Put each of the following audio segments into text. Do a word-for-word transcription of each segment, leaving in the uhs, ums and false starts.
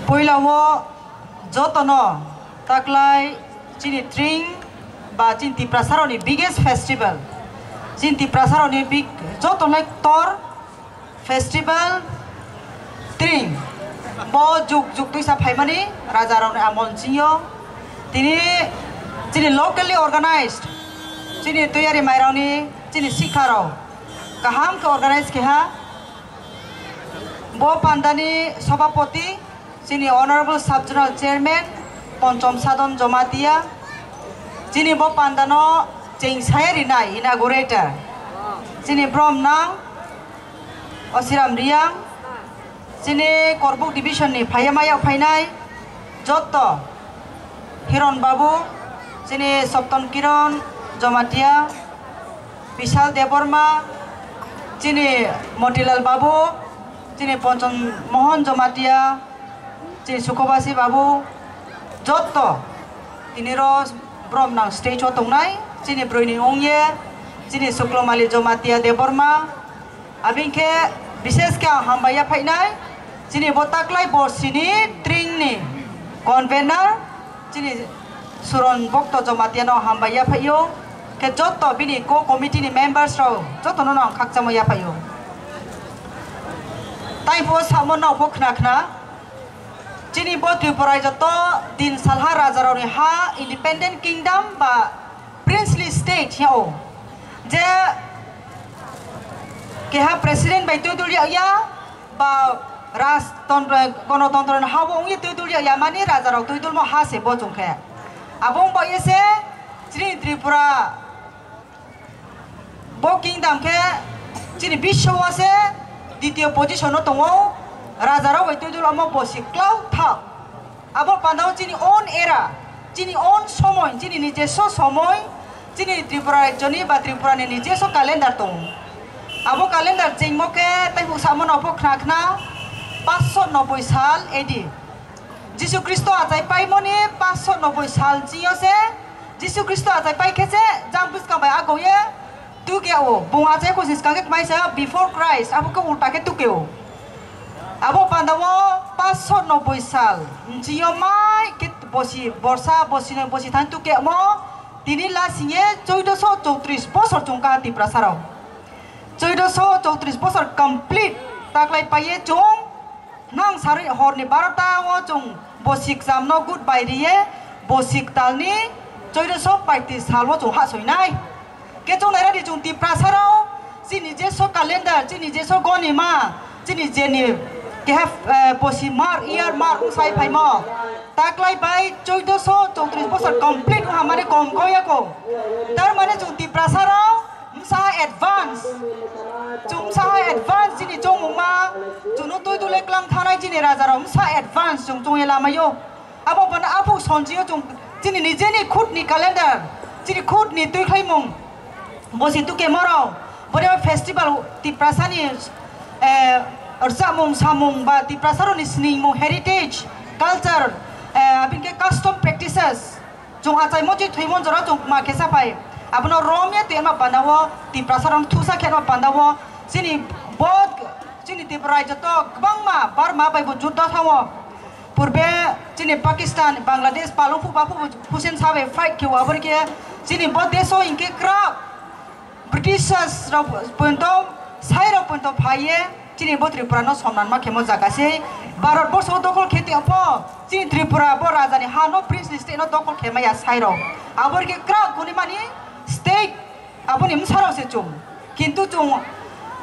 Puila o jotono taklai chini tring ba chini Tiprasarokni biggest festival, chini Tiprasarokni big jotonai ktor festival tring. Bo juk juk twisa phaimani rajarokni amol chingyo. Tini chini locally organized, chini tuyari mairokni chini sikharok kaham khe organize keha. Bo pandani sobhapoti chini Honorable Sub Zonal Chairman Ponchom Sadon Jomatia, chini bo pandano cheng saya rinai inaugurator, chini bromnang Osiram Riang, chini Korbuk Division ni phaiya maya phainai jotto, Hiron Babu, chini Sopton Kiron Jomatia, Bishal Debbarma, chini Motilal Babu, chini Ponchon Mohon Jomatia, chini Sukhobasi Babu, jotto tini ro bromnang stage o tongnai, chini broi ni ongye, chini Suklomali Jomatia Debbarma, abing khe bishesh khe ang hambai ya phainai, chini bo taklai bo sini tring ni convener, chini Suron Bhokto Jomatia no hambai ya phaio, khe jotto bini co committee ni members rok jotto no ang khakchangma ya phaio. Tai bo samo no bo khna khna. Chini bo Tripura joto din salha rajarokni ha independent kingdom ba princely state hiya o. Je keha president bai twi dul ya ba rajtantro, gonotantroni ha bo wngwi twi dul ya mani rajarok twi dulmo ha se bo chwng khe. Abo wng bai se chini Tripura bo kingdom khe chini biswa se ditiyo position o tongo, rajarok bai twi dul omo bosi klau thak. Abo pandao chini own era, chini own somoi, chini nijeso somoi, chini Tripura rajyoni ba Tripura ni nijeso calendar tongo. Abo calendar chengmo khe taibo samo no pho khna khna paanch sho nobboi sal A D. Jisu Khristo achai paimoni paanch sho nobboi sal chingyo se Jisu Khristo achai pai khe se jang bwskang bai agoye tuke o. Bung achai khusi skang khe kmai sa before Christ, abo khe ulta khe tuke o. Abo panda o paanch sho nobboi sal nchingyo mai khe bosi borsa, bosi noi, bosi thani tuke mo tini la singye choudoso choutrish bosor chungkha Tiprasa rok. Choudoso choutrish bosor complete taklai paiye chung. Nang sarwi horni barota o chwng bosik chamno good bai riye, bosik talni choudoso paiti salo chwng hachwinai. Khe chwng nairadi chwng Tiprasarok chini jeso calendar, chini jeso gonima, chini jeni keha, eh, bosi mar, year mar wngsai phaimo. Taklai bai choudoso choutrish bosor complete wngha mane kom koyako. Tar mane chwng Tiprasarok Msa advance. Chwng msa advance chini chongmungma. Chwngno twi dule klang thanai chini rajarok msa advance chwng chongye lamaio. Abo bono aphuk sonjiyo chwng chini nijeni khutni calendar. Chini khutni twi khlaimung. Bosi tuke moro. Bore festival Tiprasani, eh, rwchapmung samung ba Tiprasarokni sinimung heritage, culture, eh, abinke custom practices. Chwng achai mochi thwimon jora chwng ma khe sa phai. Abono rom ya twi ma panda o Tiprasa rok thusa khe ma panda o chini bo chini Tripura rajyo to kwbangma Burma bai bo judda thango. Purbe chini Pakistan, Bangladesh palung phuba phubu Hussein Shah bai fight khe aboni khe chini bo deso hinkhe kwrak. Britishers rok pointo, sai rok pointo phaiye chini bo Tripura no somnan ma khemo jaga se. Bharat borso dokhol khe tei pho chini Tripura bo raja ni ha no, princely state no dokhol khe maya sai rok. Aboni khe kwrak guni mani state aboni bwsa rok se chwng. Kintu chwng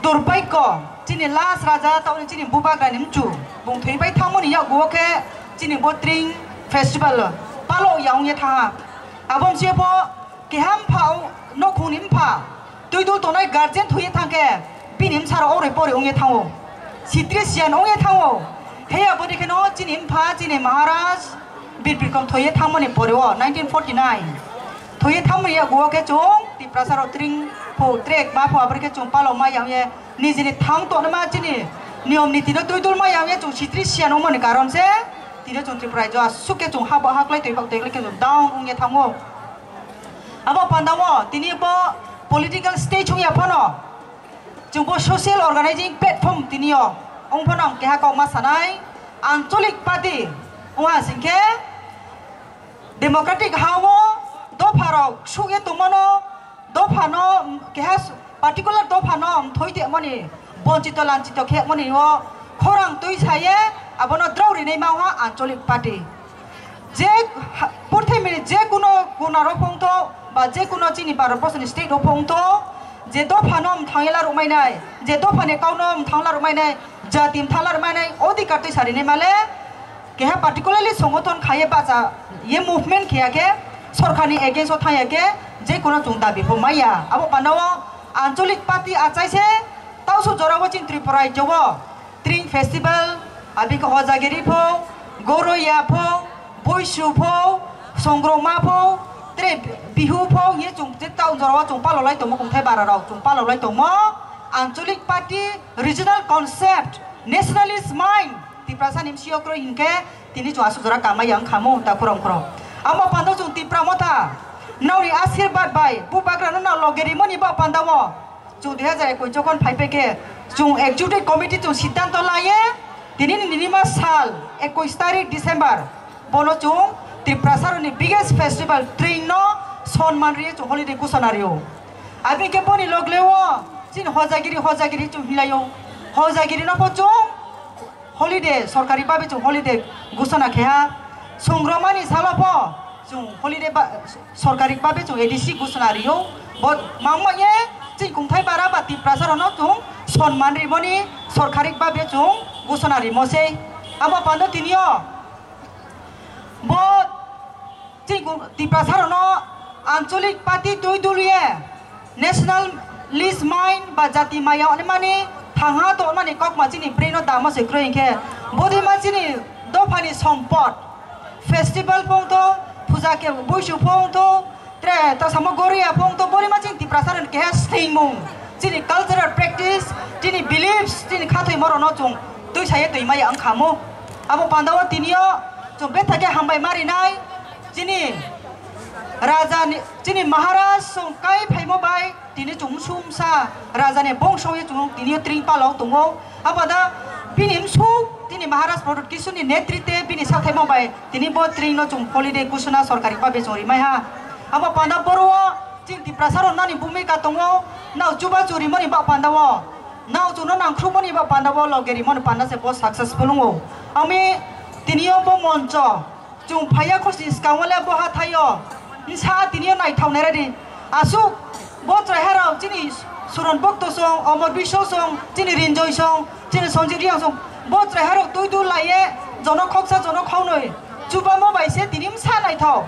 durbhagyo chini last raja ta chini bubagra ni mchu bung thwi pai thangmani yakgo khe chini bo tring festival palo ya ongya thaha. Aboni se pho Keha mpha o, nokhungni mpha, twi dul tongnai guardian thwiwi thangkhe, bini bwsarok oroi poroi wngwi thango, sitri siyan wngwi thango. Hei aboni kheno chini mpha, chini Maharaj Bir Bikrom thwiwi thangmani pore o nineteen forty nine. Thwiwi thangmani yago khe chwng Tiprasarok tring pho trek ma pho aboni khe chwng palok ma ya wngye nijini thang tongnama chini niyom nitino twi dul ma ya wngye chwng sitri siyan wngmani karon se tini chwng Tripura rajyo aswk khe chwng habo haklai twi bak twi khe chwng down wngye thango. Abo pandao tini bo political stage wngya phano, chwng bo social organizing platform tini o wng phano ang keha kok ma sanai. Ancholic party wngha singkhe democratic ha-o dopharok sukye tongmano, dophano keha particular dophano mthoi tongmani, bonchito lanchito khemani o khorang twi saye abono drao rinai ma wngha ancholic party. Je ha-, purthimini je kuno kunaro phongtho ba je kuno chini Bharat borsoni state o phongtho, je dophano mthangla rwmainai, je dophani kauno mthangla rwmainai, jati mthangla rwmainai, odhikar twi sarinai male, keha particularly songothon khaye bacha ye movement khaya khe, sorkarni against o thangya khe, je kuno chwng dabi pho maya. Abo pandao ancholic party achaise, tausu jorao chini Tripura rajyo o Tring festival, abikhe Hojagiri pho, Goroya pho, Boisu pho, Songroma pho, tre Bihu pho, ye chwng je town jorao chwng palolai tongmo, kungthai bara rok chwng palolai tongmo. Ancholic party, regional concept, nationalist mind, Tiprasa ni M C O kroi hinkhe tini chwng aswk jora kamai yang khamu ta khorang khorang. Amo pando chwng Tipra motha, nauri ashirbad bai, bubagra no na loge rimoni ba pandao. Chwng dui hazar ekush jokhon phai phaikhe, chwng executive committee chwng siddhanto laiye, tini ni nini ma sal ekush tarik December, bono chwng Tiprasaroni biggest festival Tring no sonman riye chwng holiday ghosona rio. Abikhe boni logleo chini Hojagiri, Hojagiri chwng hilaio. Hojagiri no pho chwng holiday, sorkari babe chwng holiday ghosona kheha. Songromani salo pho chwng holiday ba, sorkari babe chwng A D C ghosona rio. Bo mangma ye chini kungthai bara ba Tiprasa rokno chwng sonman rimoni sorkari babe chwng ghosona rimo sei. Abo pando tinio bo Chini Tiprasa rokno ancholic party twi duluye nationalist mind ba jati maya onimani thangha to onmani kokma chini brain no damo se kroi hinkhe bodima chini dophani sompot festival phongtho puja ke buisu phongtho tre ta samo goria phongtho bodima chini Tiprasa rokni keha sningmung chini cultural practice chini beliefs chini khathoi moro no chwng twi saye twi maya wngkhamu abo pandao tinio chwng bethake hambai marinai. Chini raja ni, chini Maharaj song kai phaimo bai, tini chwng sumsa raja ni bongso ye chwng tini tring palo tongo. Abada bini msuk, tini Maharaj Pradyut Kishore ni netrite bini sathaimo bai, tini bo tring no chwng holiday kusuna sorkari babe chwng rimai ha. Abo panda boro o chini Tiprasa rok nani bumika tongo, nao chuba churi mani ba panda o, nao chwng no nangkhru mani ba panda o, loge rimani panda se bo successful wngo. Ami tini o bo moncho, Chwng phaiya khosni swkango le bo hathaio bwsa tinio naithok nairadi. Aswk bo chwraiharok chini Suron Bhokto song, Omor Biswa song, chini Rinjoy song, chini Sanjit Reang song, bo chwraiharok twi dul laiye jono khoksa jono khoknwi chubamo bai se tini bwsa naithok.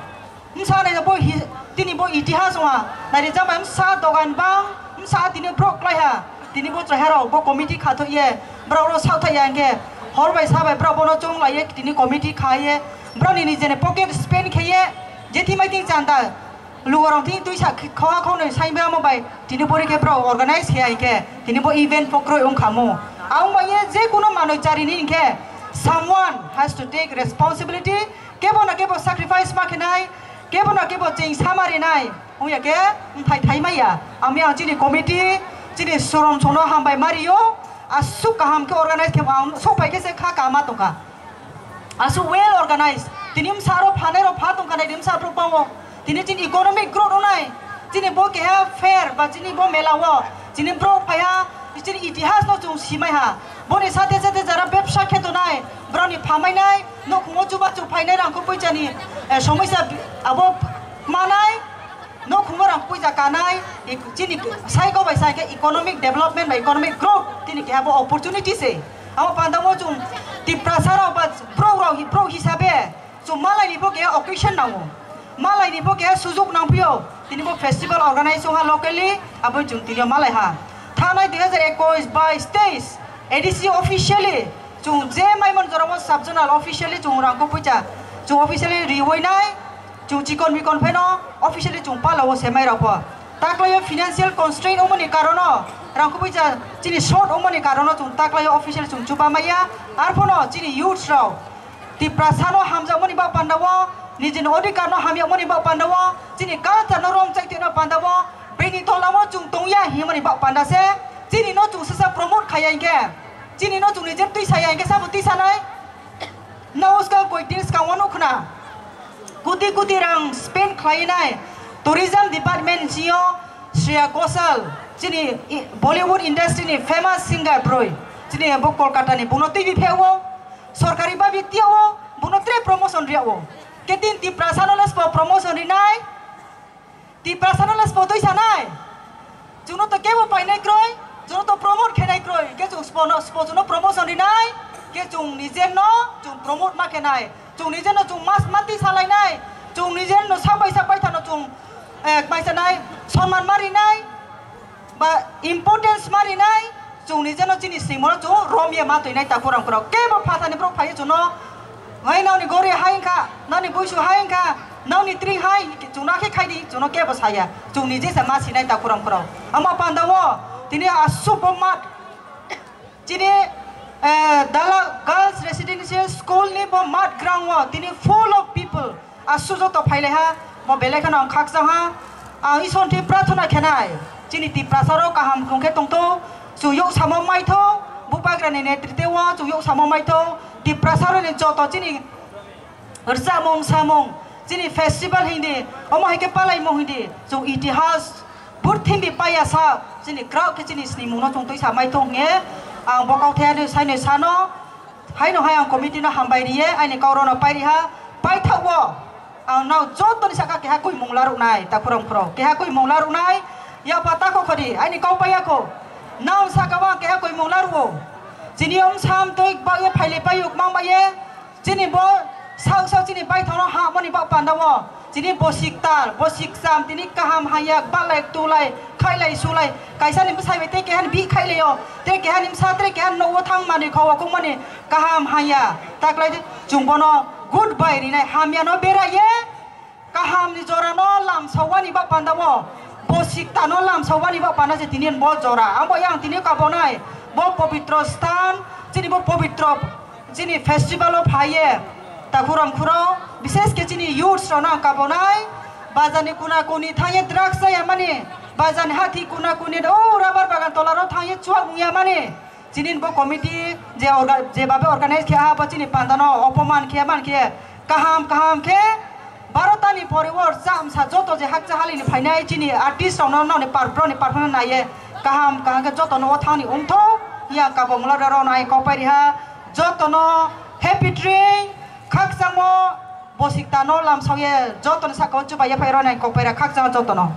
Bwsa naithok bo hi-, tini bo itihas wngha. Nairikjak bai bwsa dogan bang, bwsa tini borok klaiha. Tini bo chwraiharok bo committee khathokye borok rok saothaiya hinkhe hor bai sa bai borok bono chong laiye tini committee khaiye borok ni nijeni pocket spend khaiye jethi mai thing chanda lugarok thing twi sa khoha khonoi sai bamo bai tini bori khe borok organize khaiya hinkhe tini bo event pokro wngkhamu. Ang bai ye je kuno manoi charini hinkhe someone has to take responsibility. Kebo no kebo sacrifice ma khenai, kebo no kebo cheng sama rinai, wngya khe mthai thai maya. Ami ang chini committee, chini sorom sono hambai mario, aswk kaham khe organize khe ang sok pai khe se kha kama tongkha. Aswk well organized, tini msa ro phanai ro pha tongkha nai, tini msa ro pango. Tini chini economic growth onai, chini bo keha fair ba chini bo mela o, chini borok phaiha, chini itihas no chwng simai ha. Boni sate sate jara bebsa khe tonai, borokni phamai nai, nokhungo chubachu phainai rangkho poichani, eh, somoisa bi-, abo manai, nokhungo rang poicha kanai, ik-, chini cycle bai cycle economic development bai economic growth tini keha bo opportunity se. Abo pandao chwng Tiprasa rok ba borok rok hi-, borok hisabe, Chwng malaini bo keha occasion nango, malaini bo keha sujuk nangphio, tini bo festival organize wngha locally, abo chwng tini malai ha. Thanai dui hazar ekush, bais, teis, A D C officially chwng je maimon jorao sub zonal officially chwng rangkho poicha chwng officially riwi nai, chwng chikon mikon pheno officially chwng palao semai rok pho. Taklaio financial constraint wngmani karono rangkho poicha chini short wngmani karono chwng taklaio officially chwng chuba maya, arphono chini youths rok Tiprasano hamjakmani ba pandao, nijini odhikarno hamyakmani ba pandao, chini cultureno rwng chaitwino pandao, bini tolamo chwng tongya hinmani ba panda se, chinino chwng sasa promote khaiya hinkhe, chinino chwng nije twi saya hinkhe sabo twi sanai? Nao swkang koikdin swkang o nukhna, koti koti rang spend khlainai tourism department sio Shreya Ghoshal, chini i-, Bollywood industry ni famous singer broi, chini bo Kolkata ni, bono twi pheo, sorkari babi tio, bono tre promotion rio. Ketin Tiprasa no lespo promotion rinai? Tiprasa no le spo twi sanai. Chwngno to kebo painai kroi, chwngno to promote khenai kroi. Ke chwng spo no, spo chwngno promotion rinai, ke chwng nijer no chwng promote ma khenai. Chwng nijer no chwng mas mati salainai. Chwng nijer no sabai sabai thano chwng, eh, mai sanai, sonman ma rinai, ba importance ma rinai. Chwng ni jeno chini simo chwng rom ye ma twi nai ta kurang kurang. Kebo phatha ni borok phai chwngno. Hai nani gori hai wngkha, nani buisu hai wngkha, nani tring hai, chwngno khe khai di, chwngno kebo saya. Chwng ni jesa ma sinai ta kurang kurang. Ama panda o, tini asuk bo mat. Chini, eh, Dala Girls Residential School ni bo mat ground o, tini full of people. Aswk joto phailaiha, mo belai kheno ang khakchangha. Ang Isor thwi prarthana khenai, chini Tiprasa rok kaham khung khe tongtho, chwng yok samo maitho, Bubagrani netritwo chwng yok samo maitho, Tiprasa rokni joto chini rwchapmung samung, chini festival hindi, omo hai khe palaimung hindi, chwng itihas, purthimbi paiya sa, chini kwrak khe chini snimungno chwng twi sa maitho hwnwi ang bo kauthai saino sano. Haino hai ang committee no hambai riye, aini kau rokno pai riha, paithakgo ang nao jotoni saka keha koimung laruknai, ta khorang khorang keha koimung laruknai, yapha ta kho khodi, aini kau pai yakho, nao saka o ang keha koimung larugo, chini wng sam twi bagwi phailai paiyuk mang baiye, chini bo sak sak chini baithangno hamani ba panda o. Chini bosik tal, bosik cham, tini kaham hanya, balai, tulai, khailai, sulai. Kaisa ni bwsai bai tei keha ni bih khailai o, tei keha ni bwsa, tei keha ni nogo thang mani, kho o kung mani kaham hanya. Taklai de, chwng bono good bye rinai, hamya no bera ye, kaham ni jora no lamsao wani ba panda o, bosik ta no lamsao wani ba panda se tini bo jora. Abo yang tini kabonai, bo pobitro sthan, chini bo pobitro Chini festival o phaiye, takhurang khurang, bishes khe chini youths rokno ang kabonai, bazar ni kuna kuni thangye drugs chaya mani, bazar ni hathi kuna kuni o rubber bagan tola rok thangye chuak wngya mani, chini bo committee je orga-, je babe organize khe ha bo chini panda no opoman khe man khe kaham kaham khe Baro tani poriwar cha msa joto je hakcha halini phainai chini artist rokno noni par-, broni performance naiye kaham kaham khe joto no o thangni wngtho. Yang kabongla rok nai kokpai riha joto no happy train khakchangmo bosik tano lamsao ye joto ni saka o chubai yaphai rok nai kokpai ra khakchang joto no.